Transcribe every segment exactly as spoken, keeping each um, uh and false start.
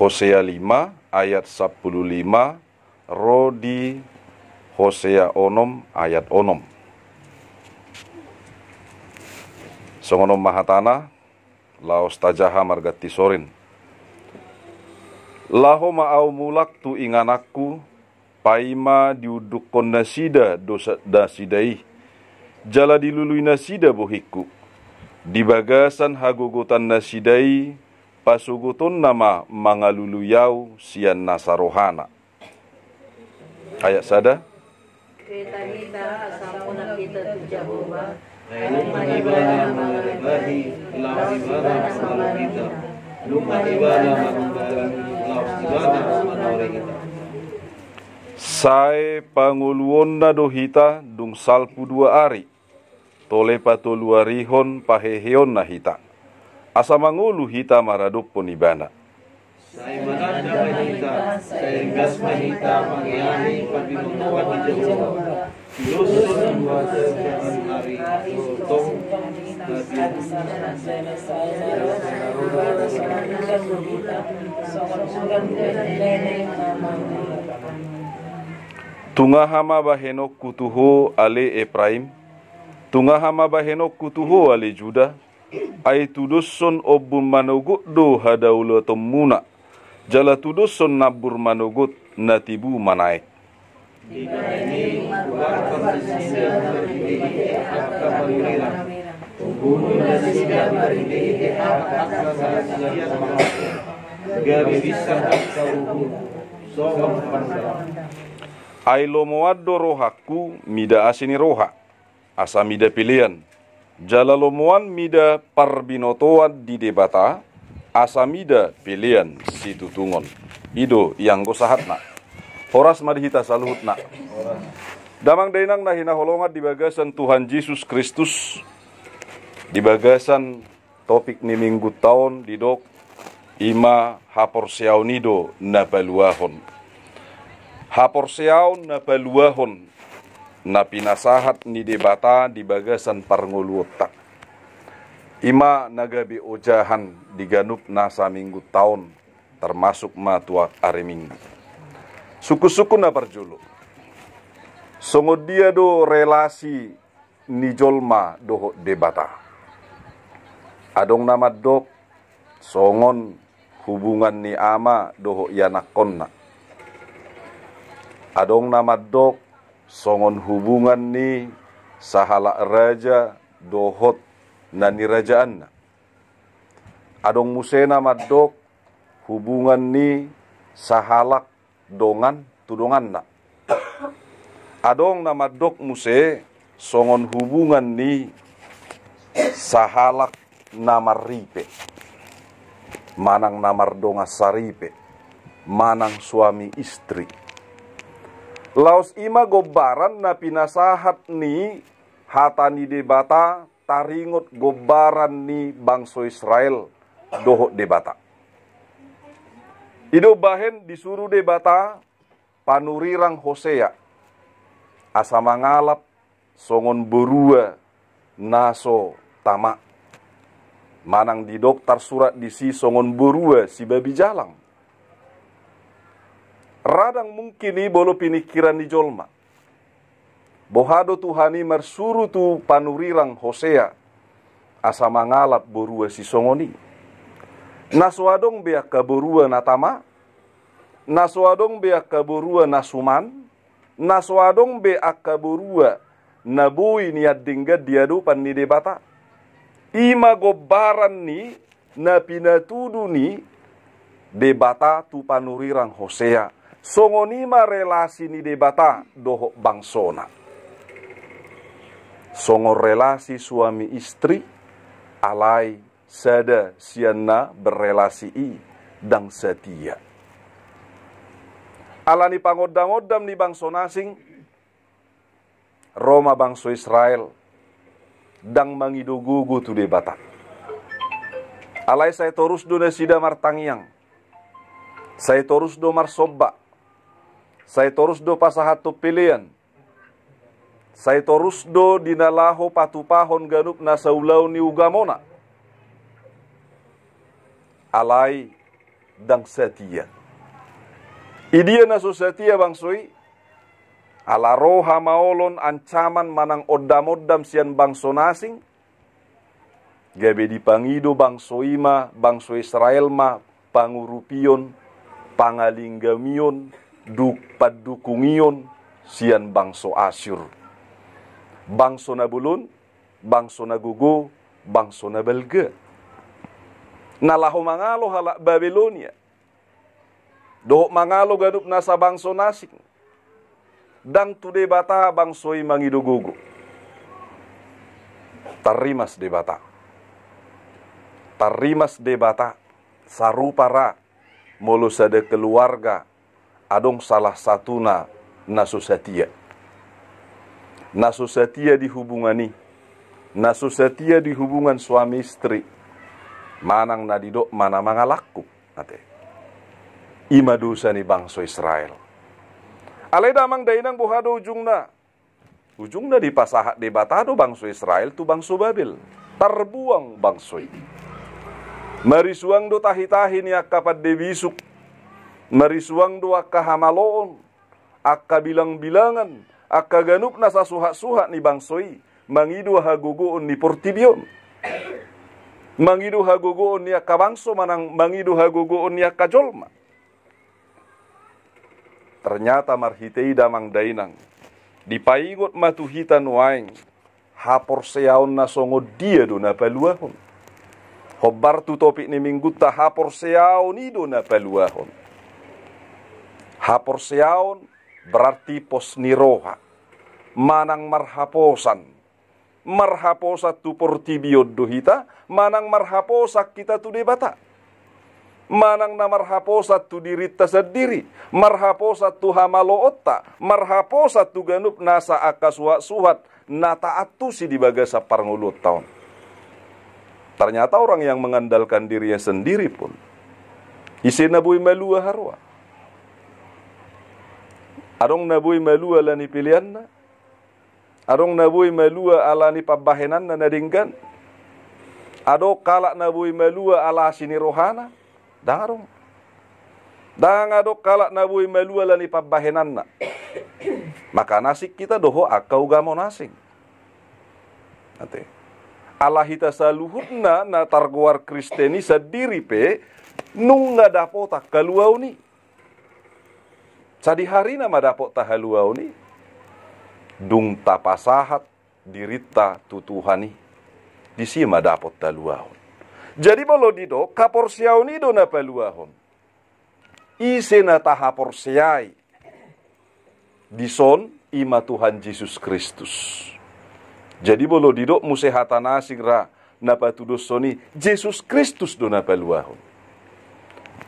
Hosea lima ayat sampulu lima ro di Hosea onom ayat onom. Songon on ma hatana, laos tajaha marganti sorin. Laho ma ahu mulak tu ingananku, paima diundukkon nasida dosa nasida i, jala dilului nasida bohingku. Di bagasan hagogotan nasida i, pasogotonna ma mangalului ahu sian nasa rohana. Ayat sada. Hita-hita asa mulak hita tu Jahowa, ai nunga Ibana mangalubahi, laos Ibana mangalubahi hita. Nunga Ibana mangalubahi, laos Ibana mangalubahi hita. Sai pangoluonna do hita dung salpu dua ari, tole patoluarihon paheheonna hita, asa mangolu hita maradophon Ibana. Sai mananda ma hita, sai ringgas ma hita mangeahi parbinotoan ni Jahowa. Tiloson dua sahari tong babian. Tungaha ma bahenonku tu ho ale Epraim, tungaha ma bahenonku tu ho ale Juda, ai tudoshon ombun manogot do hadaulatonmuna, jala tudoshon nambur manogot na tibu manaek. Ai lomoan do rohangku mida asi ni roha, asa mida pelean, jala lomoan mida parbinotoan di Debata, asa mida pelean situtungon. I do i anggo sahatna. Horas ma di hita saluhutna. Damang dainang na hinaholongan di bagasan Tuhan Jesus Kristus, di bagasan topik ni minggunta on didok, i ma haporseaon i do na paluahon. Haporseaon na paluahon na pinasahat ni Debata di bagasan parngoluonta. I ma na gabe ojahan di ganup nasa minggunta on, termasuk ma tu ari Minggu. Sungkun-sungkun na parjolo. Songon dia do relasi ni jolma dohot Debata? Adong na mandok songon hubungan ni ama dohot ianakkonna. Adong na mandok songon hubungan ni sahalak raja dohot na nirajaanna. Adong muse na mandok hubungan ni sahalak dongan tu donganna. Adong na mandok muse songon hubungan ni sahalak na marripe manang na mardongan saripe manang suami istri. Laos i ma gombaran na pinasahat ni hata ni Debata taringot gombaran ni bangso Israel dohot Debata. I do bahen disuru Debata panurirang Hosea asa mangalap songon borua na so tama, manang didok tarsurat disi songon borua sibabi jalang. Ra ndang mungkin i molo piningkiran ni jolma. Boha do Tuhan i marsuru tu panurirang Hosea asa mangalap borua sisongon i? Na so adong be angka borua na tama, na so adong be angka borua na suman, na so adong be angka borua na boi nian denggan di adopan ni Debata. I ma gombaran ni na pinatudu ni Debata tu panurirang Hosea. Songon i ma relasi ni Debata dohot bangsona. Songon relasi suami istri, alai sada sian na berrelasi i ndang satia. Ala ni pangondam-ondam ni bangso na asing, ro ma bangso Israel ndang mangido-gogo tu Debata. Alai sai torus do nasida martangiang, sai torus do marsomba, sai torus do pasahathon pelean, sai torus do di na laho patupahon ganup nasa ulaon ni ugamona. Alai ndang satia. Idia na so satia bangso i? Ala ro hamaolon, ancaman manang ondamondam sian bangso na asing, gabe dipangido bangso i ma, bangso Israel ma, pangurupion, pangalinggamion, duk-, pandukungion sian bangso Asyur. Bangso na bolon, bangso na gogo, bangso na balga. Na laho mangalo halak Babilonia dohot mangalo ganup nasa bangso na asing. Ndang tu Debata bangso i mangido gogo. Tarrimas Debata. Tarrimas Debata. Sarupa ra molo sada keluarga adong salah satuna na so satia. Na so satia di hubungan i. Na so satia di hubungan suami istri. Manang na didok ma na mangalangkup. Ate. I ma dosa ni bangso Israel. Alai damang dainang, boha do ujungna? Ujungna dipasahat Debata do bangso Israel tu bangso Babel. Tarbuang bangso i. Marisuang do tahi-tahi ni angka pande bisuk. Marisuang do angka hamaloon, angka bilang-bilangan, angka ganup nasa suhat-suhat ni bangso i, mangido hagogoon ni portibi on. Mangido hagogoon ni angka bangso manang mangido hagogoon ni angka jolma. Ternyata marhite i damang dainang, dipaingot ma tu hita nuaeng, haporseaon na songon dia do na paluahon. Hombar tu topik ni minggunta, haporseaon i do na paluahon. Haporseaon berarti pos ni roha. Manang marhaposan. Marhaposan tu portibi on do hita, manang marhaposan hita tu Debata. Manang na marhaposan tu dirinta sandiri, marhaposan tu hamaloonta, marhaposan tu ganup nasa angka suhat-suhat na taantusi di bagasan parngoluonta on. Ternyata orang yang mengandalkan dirinya sendiri pun, ise na boi malua haroa. Adong na boi malua ala ni peleanna, adong na boi malua ala ni pambahenanna na denggan, adong halak na boi malua ala asi ni rohana, ndang adong. Ndang adong halak na boi malua ala ni pambahenanna. Makana asing hita dohot angka ugamo na asing. Ate. Ala hita saluhutna na targoar Kristen i sandiri pe nunga dapotan haluaon i. Sadihari na ma dapotta haluaon i, dung tapasahat dirinta tu Tuhan i, disi ma dapot haluaon. Jadi molo didok haporseaon i do na paluahon, ise na tahaporseai dison, i ma Tuhan Jesus Kristus. Jadi molo didok muse hata na asing ra na patudoshon i, Jesus Kristus do na paluahon.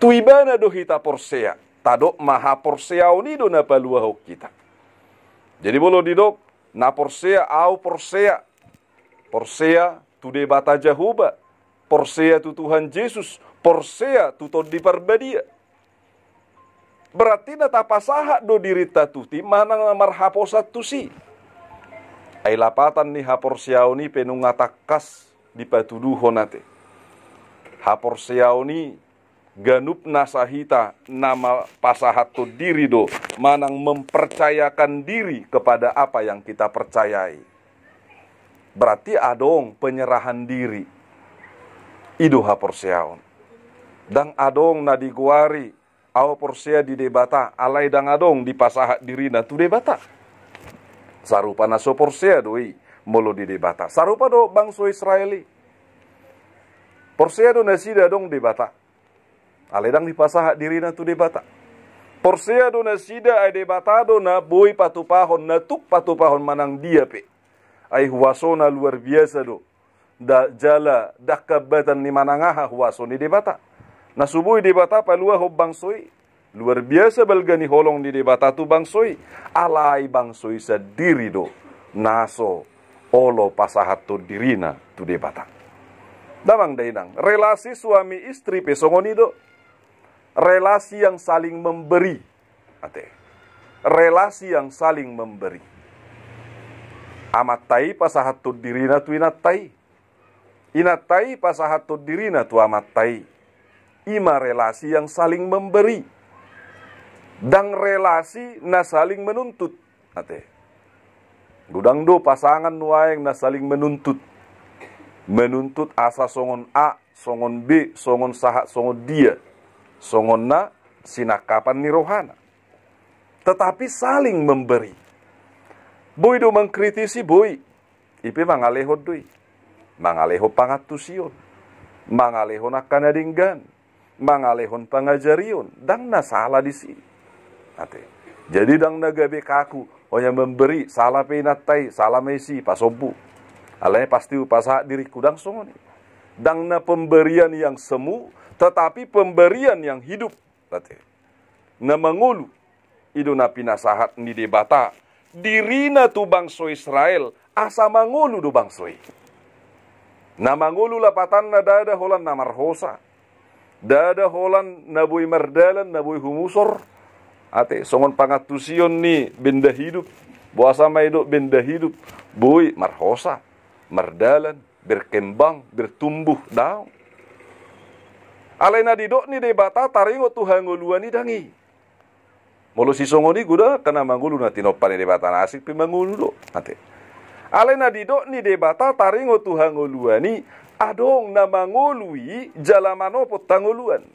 Tu ibana do hita porsea, tadok ma haporseaon i do na paluahon hita. Jadi molo didok na porsea, au porsea. Porsea tu Debata Jahowa, porsea tu Tuhan Jesus, porsea tu Tondi Parbadia. Berarti na tapasahat do dirinta tusi manang na marhaposan tusi. Ai lapatan ni haporseaon i pe nunga tangkas dipatuduhon ate. Haporseaon i ganup nasa hita na ma-, pasahathon diri do, manang mempercayakan diri kepada apa yang kita percayai. Berarti adong penyerahan diri. I do haporseaon. Ndang adong na digoari, au porsea di Debata, alai ndang adong dipasahat dirina tu Debata. Sarupa na so porsea do i molo di Debata. Sarupa do bangso Israel i. Porsea do nasida adong Debata. Alai ndang dipasahat dirina tu Debata. Porsea do nasida ai Debata do na boi patupahon, na tuk patupahon manang dia pe. Ai huasona luar biasa do. Nda jala ndang hambatan ni manang aha huaso ni Debata. Na so boi Debata paluahon bangso i. Luar biasa balga ni holong ni Debata tu bangso i. Alai bangso i sandiri do na so olo pasahathon dirina tu Debata. Damang dainang, relasi suami istri pe songon i do. Relasi yang saling memberi. Ate. Relasi yang saling memberi. Amanta i pasahathon dirina tu inanta i. Inanta i pasahathon dirina tu amanta i. I ma relasi yang saling memberi. Ndang relasi na saling menuntut. Ate. Godang do pasangan nuaeng na saling menuntut. Menuntut asa songon A, songon B, songon sahat, songon dia. Songon na sinangkapan ni rohana. Tetapi saling memberi. Boi do mengkritisi, boi. I pe mangalehon do i. Mangalehon pangantusion. Mangalehon angka na denggan. Mangalehon pangajarion. Ndang na sala disi. Ate. Jadi ndang na gabe kaku. Hanya memberi. Sala pe inanta i. Sala ma isi. Pasombu. Alai pasti hupasahat diringku. Ndang songon i. Ndang na pemberian yang semu. Tetapi pemberian yang hidup. Ate. Na mangolu. I do na pinasahat ni Debata dirina tu bangso Israel, asa mangolu do bangso i. Na mangolu lapatanna ndada holan na marhosa. Ndada holan na boi mardalan, na boi humusor. Ate, songon pangantusion ni benda hidup. Boasa ma didok benda hidup? Boi marhosa, mardalan, berkembang, bertumbuh, daong. Alai na didok ni Debata taringot tu hangoluan i ndang i. Molo sisongon i godang angka na mangolu na tinompa ni Debata na asing pe mangolu do. Ate. Alai na didok ni Debata taringot tu hangoluan i, adong na mangolu i jala manopot hangoluan.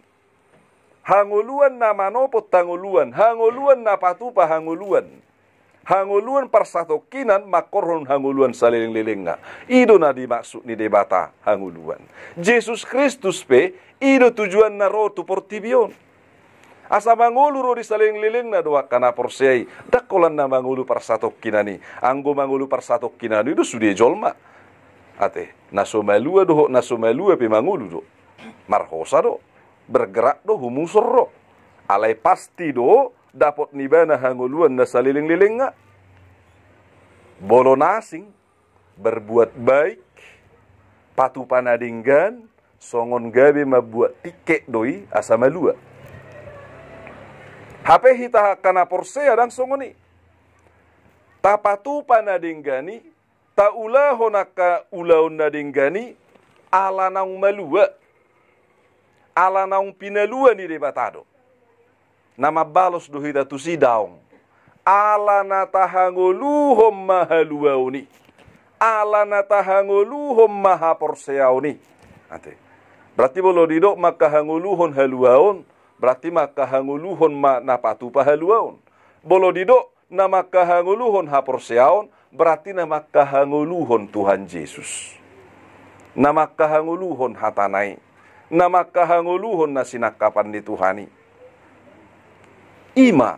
Hangoluan na manopot hangoluan, hangoluan na patupa hangoluan. Hangoluan parsatongkinan mangkorhon hangoluan saleleng-lelengna. I do na dimaksud ni Debata hangoluan. Jesus Kristus pe, i do tujuanna ro tu portibi on. Asa mangolu ro di saleleng-lelengna do angka na porsea i. Ndang holan na mangolu parsatongkinan i. Anggo mangolu parsatongkinan i do sude jolma. Ate, na so malua dohot na so malua pe mangolu do. Marhosa do. Bergerak do, humusor do. Alai pasti do, dapot ni ibana hangoluan na saleleng-lelengna. Molo na asing, berbuat baik, patupa na denggan, songon gabe mambuat tiket do i asa malua. Hape hita angka na porsea ndang songon i. Tapatupa na denggan i, taulahon angka ulaon na denggan i, ala naung malua. Ala naung pinalua ni Debata do. Na mambalos do hita tusi, daong. Ala na tahangoluhon ma haluaon i. Ala na tahangoluhon ma haporseaon i. Ate. Berarti molo didok mangkahangoluhon haluaon, berarti mangkahangoluhon ma na patupa haluaon. Molo didok na mangkahangoluhon haporseaon, berarti na mangkahangoluhon Tuhan Jesus. Na mangkahangoluhon hatana i. Na mangkahangoluhon na sinangkapan ni Tuhan i. I ma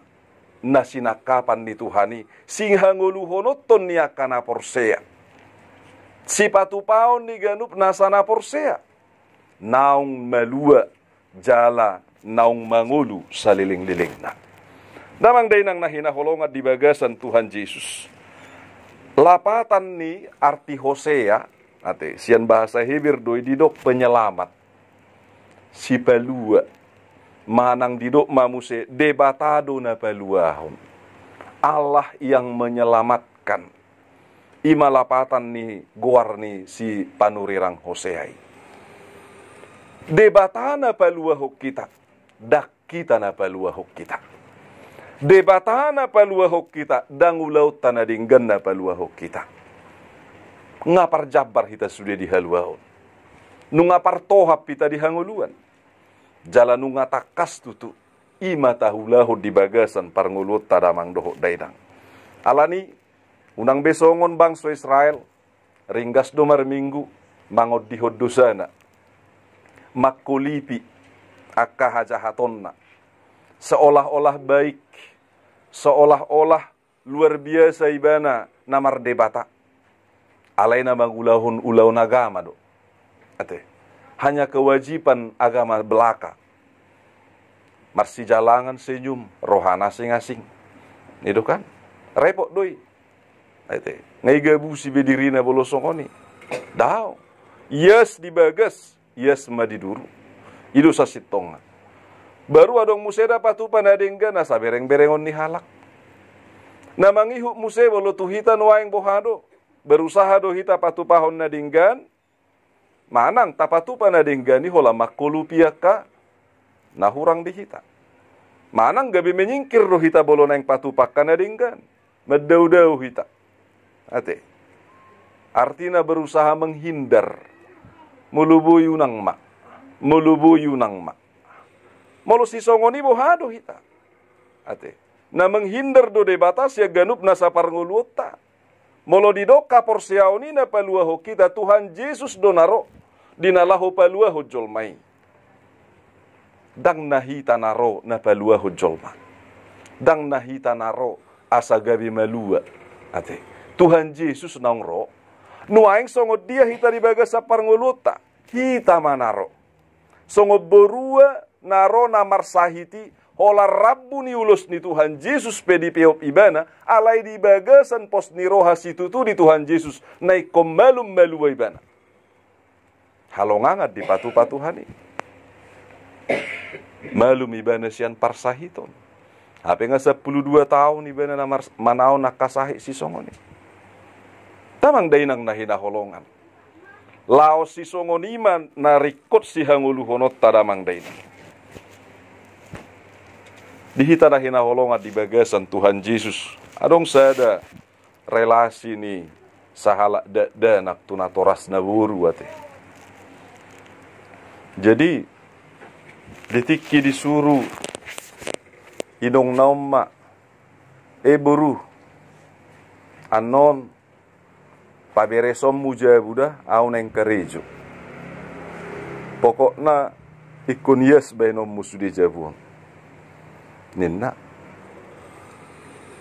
na sinangkapan ni Tuhan i, sihangoluhononton ni angka na porsea. Sipatupaon ni ganup nasa na porsea. Naung malua jala naung mangolu saleleng-lelengna. Damang dainang na hinaholongan di bagasan Tuhan Jesus. Lapatan ni arti Hosea, ate, sian bahasa Heber do i didok penyelamat. Sipalua. Manang didok ma muse Debata do na paluahon. Allah yang menyelamatkan. I ma lapatan ni goar ni si panurirang Hosea i. Debata na paluahon hita, ndang hita na paluahon hita. Debata na paluahon hita, ndang ulaonta na denggan na paluahon hita. Nga parjambar hita sude di haluaon. Nunga partohap hita di hangoluan. Jala nunga tangkas tutu. I ma taulahon di bagasan parngoluonta damang dohot dainang. Alani, unang be songon bangso Israel, ringgas do marminggu, mangondihon dosana. Mangkolipi, angka hajahatonna. Seolah-olah baik, seolah-olah luar biasa ibana na mardebata. Alai na mangulahon ulaon agama do. Ate. Hanya kewajiban agama belaka. Marsijalangan senyum, rohana asing-asing. I do kan? Repot do i. Ate. Nga igabusi be dirina molo songon i. Daong. Ias di bagas. Ias ma di duru. I do sasintongna. Baru adong muse na patupa na denggan asa bereng-berengon ni halak. Na mangihut muse molo tu hita nuaeng boha do. Berusaha do hita patupahon na denggan. Manang tapatupa na denggan i holan mangkolupi angka na hurang di hita. Manang gabe menyingkir do hita molo naeng patupa angka na denggan. Mandaodao hita. Ate. Artina berusaha menghindar. Molo boi unang ma. Molo boi unang ma. Molo sisongon i boha do hita. Ate. Na menghindar do Debata sian ganup nasa parngoluonta. Molo didok haporseaon i na paluahon hita, Tuhan Jesus do na ro di na laho paluahon jolma i. Ndang na hita na ro na paluahon jolma. Ndang na hita na ro asa gabe malua. Ate. Tuhan Jesus naung ro. Nuaeng songon dia hita di bagasan parngoluonta. Hita ma na ro. Songon borua na ro na marsahit i, holan rambu ni ulos ni Tuhan Jesus pe dipeop ibana, alai di bagasan pos ni roha situtu ni Tuhan Jesus, na ingkon malum malua ibana. Halongangan dipatupa Tuhan i. Malum ibana sian parsahiton. Hape nga sampulu dua taon ibana na mars-, manaon angka sahit sisongon i. Damang dainang na hinaholongan. Laos sisongon i ma na ringkot sihangoluhononta damang dainang. Di hita na hinaholongan di bagasan Tuhan Jesus. Adong sada relasi ni sahalak dakdanak tu natorasna boru ate. Jadi, di tingki disuru inongna on ma, e boru, annon paberesonmu jabu da, au naeng karejo. Pokokna ingkon ias baenonmu sude jabu on. Ninna.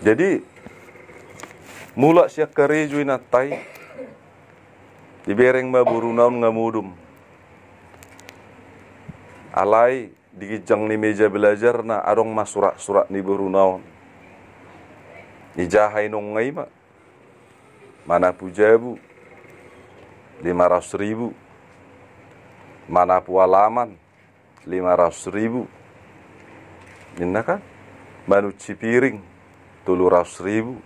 Jadi, mulak sian karejo inanta i, dibereng ma boruna on nga modom. Alai, di ginjang ni meja belajarna adong ma surat-surat ni boruna on. Dijaha inongna i ma. Manapu jabu, lima ratus ribu. Manapu alaman, lima ratus ribu. Ninna kan? Manunci piring, tolu ratus ribu.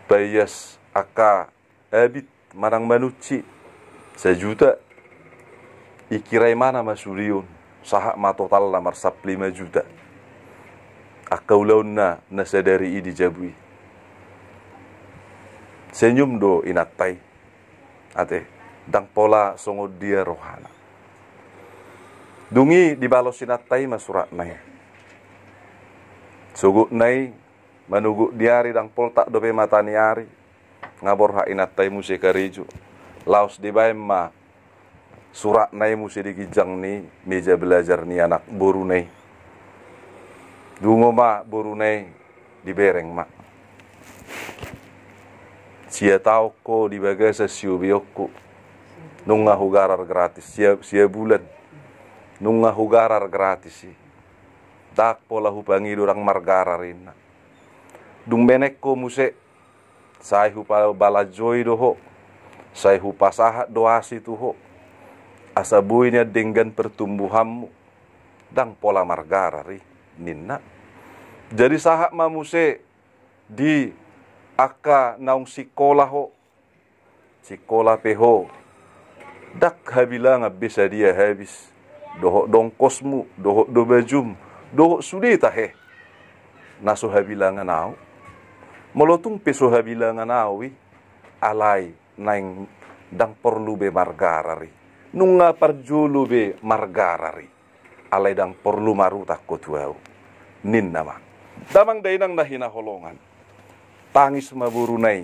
Paias angka abit manang manunci, sajuta. Ingkira imana ma sude on, sahat ma totalna marsap lima juta. Angka ulaonna na sadari i di jabu i. Senyum do inanta i. Ate, ndang pola songon dia rohana. Dung i dibalos inanta i ma suratna i. Sogotna i, manogot ni ari ndang poltak dope mata ni ari. Nga borhat inanta i muse karejo. Laos dibaen ma suratna i muse di ginjang ni meja belajar ni anak boruna i. Dungo ma boruna i dibereng ma. Sia taon ho di bagasan siobeonku. Nunga hugarar gratis sia, sia bulan. Nunga hugarar gratis i. Ndang pola hupangido ndang margarar inna. Dung menek ho muse, sai hupabalanjoi do ho, sai hupasahat do asi tu ho, asa boi nian denggan pertumbuhanmu, ndang pola margarar i, ninna. Jadi sahat ma muse di angka naung sikola ho, sikola pe ho, ndang habilangan be sadia habis, dohot do ongkosmu, dohot do bajum, dohot sude tahe. Na so habilangan au. Molo tung pe so habilangan au i, alai naeng ndang porlu be margarar i. Nunga parjolo be margarar i. Alai ndang porlu marutang ho tu au. Ninna ma. Damang dainang na hinaholongan. Tangis ma boruna i.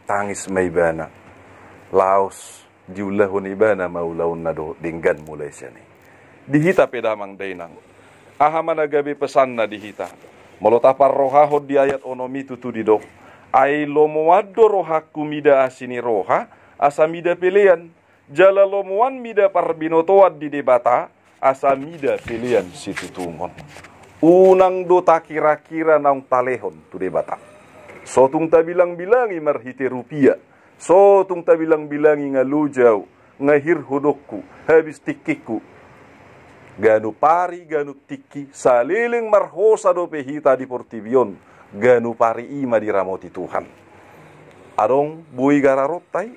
Tangis ma ibana. Laos diulahon ibana ma ulaonna dohot denggan mulai sian i. Di hita pe damang dainang. Aha ma na gabe pesanna di hita. Molo taparrohahon di ayat onom i tutu didok. Ai lomoan do rohangku mida asi ni roha, asa mida pelean. Jala lomoan mida parbinotoan di Debata, asa mida pelean situtungon. Unang do takira-kira naung talehon tu Debata. So tung tabilang-bilangi marhite rupia. So tung tabilang-bilangi nga loja au, nga hir hodongku, habis tingkingku. Ganup ari, ganup tingki, saleleng marhosa dope hita di portibi on, ganup ari i ma diramoti Tuhan. Adong boi gararonta i,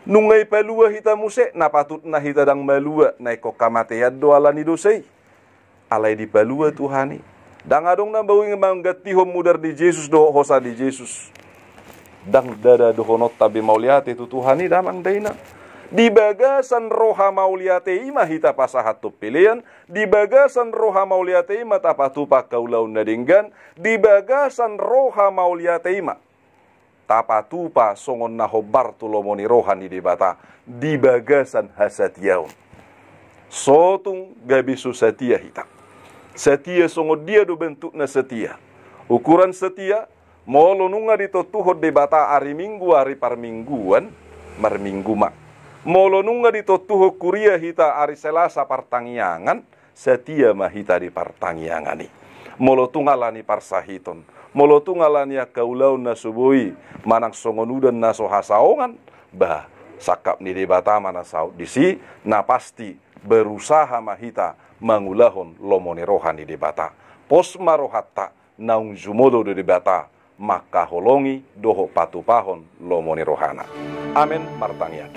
Nunga ipalua hita muse, na patutna hita ndang malua, na ingkon hamatean do ala ni dosa i. Alai dipalua Tuhan i. Ndang adong na boi manggantihon mudar ni Jesus dohot hosa ni Jesus. Ndang, ndada dohononta be mauliate tu Tuhan i, damang dainang. Di bagasan roha mauliate i ma hita pasahathon pelean, di bagasan roha mauliate i ma tapatupa angka ulaon na denggan, di bagasan roha mauliate i ma tapatupa songon na hombar tu lomo ni roha ni Debata di bagasan hasatiaon. Sotung gabe so satia hita. Satia songon dia do bentukna satia? Ukuran satia, molo nunga ditontuhon Debata ari Minggu, ari parmingguan, marminggu ma. Molo nunga ditontuhon kuria hita ari Selasa partangiangan, satia ma hita di partangiangan i. Molo tung ala ni parsahiton, molo tung ala ni angka ulaon na so boi, manang songon udan na so hasaongan, bah, sangkap ni Debata ma na saut disi, na pasti berusaha ma hita mangulahon lomo ni roha ni Debata. Pos ma rohanta, naung jumolo do Debata mangkaholongi dohot patupahon lomo ni rohana. Amen, martangiang.